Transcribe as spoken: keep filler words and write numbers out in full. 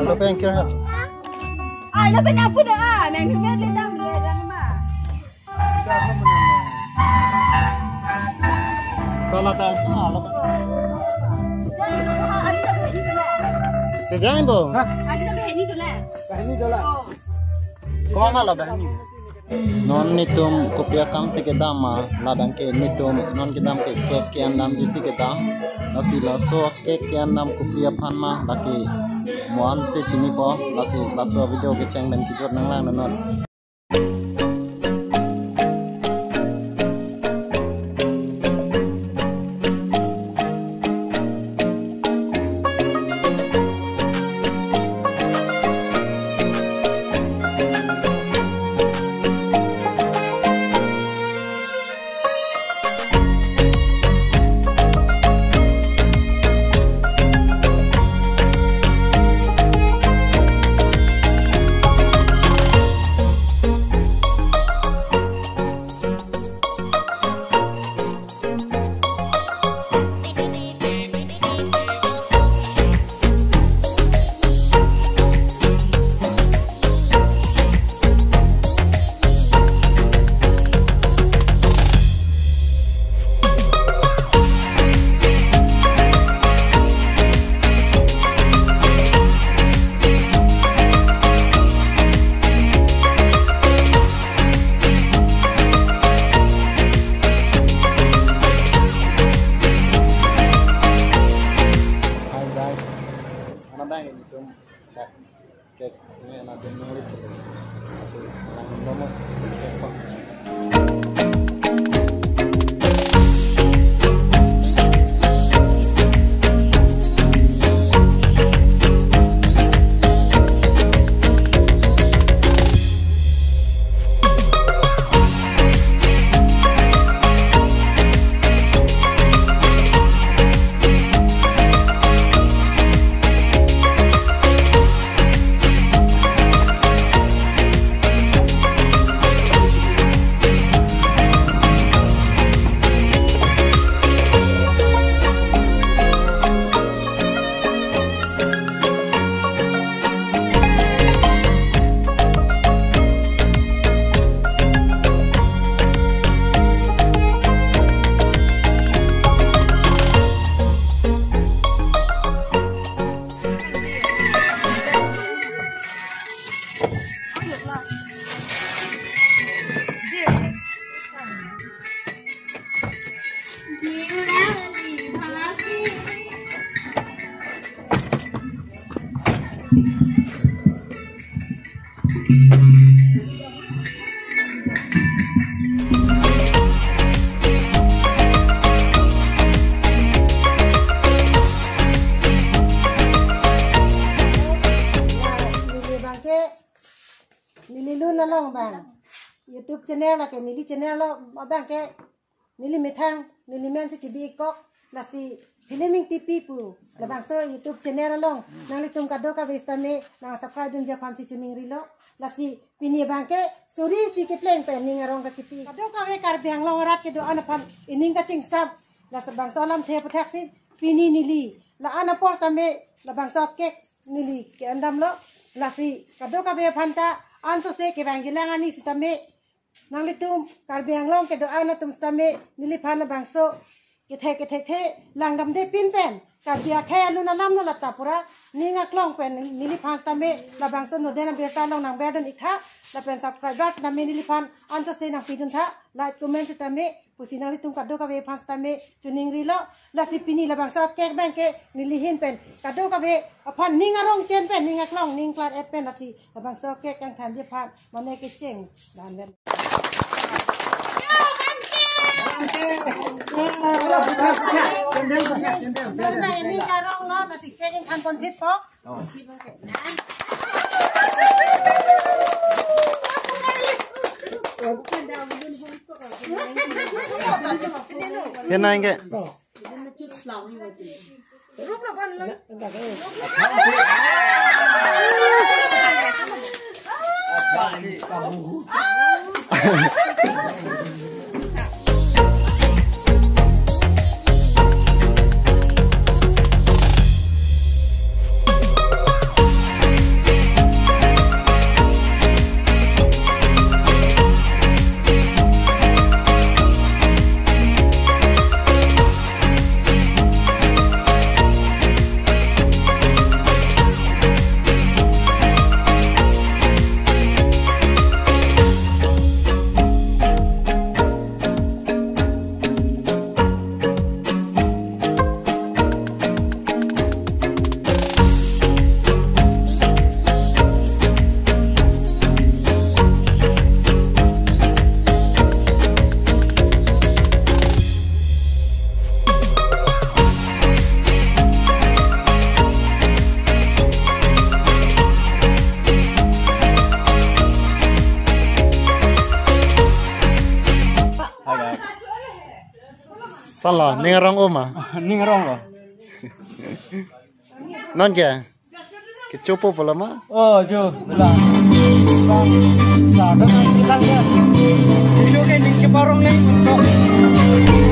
Lo pen kira. Ah, lo pen apu dah, ah, nang dua dia dam dia dam ma. Tola ta, ah, lo. Jangan, ah, ada tak ini tu lah. Sejang bo. Ada tak ini tu lah. Ini tu lah. Oh. Koma la banghini. Non netum kopi akam si kedam ma, labang ke netum non kedam ke cake ke-en damji si kedam. Lasi laso cake ke-en dam kopi aphan ma, lake mo-an si chinipo, lasi laso video kecheng pen kejut nanglang non. Hi guys, ana bang netum cake ke-en dam nang rit chelo. Lasi lang nomor cake pa. Neli bangke, neli lun along bang YouTube channel lake neli channel lo bangke, neli methang, neli men si chibi-ik kok, lasi Film Ingtipi pu labangso YouTube channel along nanglitum kadokave sitame nang subscribe dunji aphan si choningrilo. Lasi pini bangke suri isi kepleng pen ning arong kachipi. Kadokave Karbi Anglong arat kedo-an aphan ining kachingsam, labangso alamthe aputhak si pini neli la-an apor sitame labangso cake neli ke-en damlo. Lasi kadokave aphan ta ansose kevangjilang ani sitame nanglitum Karbi Anglong kedo-an atum sitame neliphan labangso kethek kethek the langdamde pin pen Karbi akhei alun alam lo lata pura ning aklong pen neliphan sitame labangso noden abirta along nangberdun-ik tha, lapen subscriber sitame neliphan ansose nangpidun tha, like comment sitame pusi nanglitum kadokave aphan sitame choningrilo. Lasi pini labangso cake bangke neli ahin pen kadokave aphan ning arong chen pen ning aklong ning klar-et pen lasi labangso cake kangthanji aphan mane kecheng dan dan. Ning arong lo lasi cake kangthan ponphit po. Hena ingke. Sala, ning arong oma? Ning arong lo. Non ke? Kechopo pulo ma? Oh, jo, bela. Sa, dan kita ya. Kecho ke ning keparong ning.